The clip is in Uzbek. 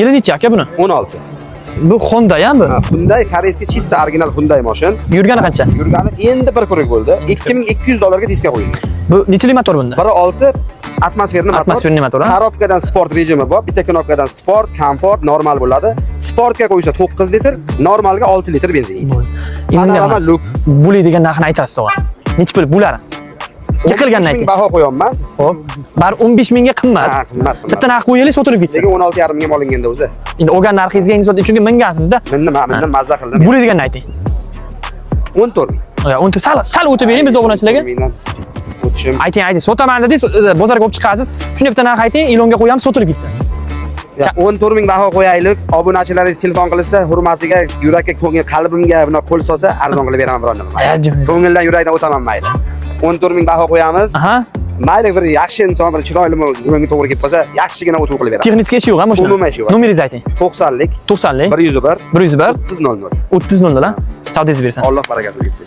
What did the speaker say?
Yili nechi, aka, buni? 16. Bu Honda ya bu? Ha, Hyundai, корейский, чисто original Hyundai mashin. Yurgani qancha? Yurgani endi bir круг bo'ldi. 2200 dollarga diska qo'yildi. Bu nechili motor bunda? 1.6 атмосферный motor. Атмосферный motor, ha? Коробка dan sport rejimi bor. Bitta knopkadan sport, komfort, normal bo'ladi. Sportga qo'ysa 9 litr, normalga 6 litr benzin yeydi. Endi Panorama люк. Bo'ladigan narxini aytasiz, tog'a. Nechi pul bo'ladi? Yiqilganini 15 ming ayting. Baho qo'yapman. Xo'p. Bar 15 mingga qimmat. Ha, qimmat, qimmat. Bitta narx qo'yaylik, sotilib ketsin. Lekin 16,5 mingga olinganda o'zi. Endi olgan narxingizga endi sotib, chunki mingansizda. Mindim, ha, mindim, mazza qildim. Bo'ladiganini ayting. 14 ming. Ya, 14 sal sal o'tib bering biz obunachilarga. 14 mingdan o'tishim. Ayting, ayting. Sotaman dedingiz, bozorga olib chiqasiz. Shunday bitta narx ayting, ilonga qo'yamiz, sotilib ketsin. Ya, 14 ming baho qo'yaylik. Obunachilaringiz telefon qilsa, hurmatiga, yurakka, ko'ngil, qalbimga buni qo'l solsa, arzon qilib beraman biron nima. Ya, jim. Ko'ngildan, yurakdan o'taman, mayli. 14 ming baho qo'yamiz. Mayli, bir yaxshi inson, bir chiroyli gurungga to'g'ri kelib qolsa, yaxshigina o'tuv qilib beraman. Texnik ishi yo'q, ha, mashina? Umuman ishi yo'q. Nomeringizni ayting. 90lik 90lik 101 101 30 00. 30 00, ha? Savdongizni bersin. Alloh barakasini bersin.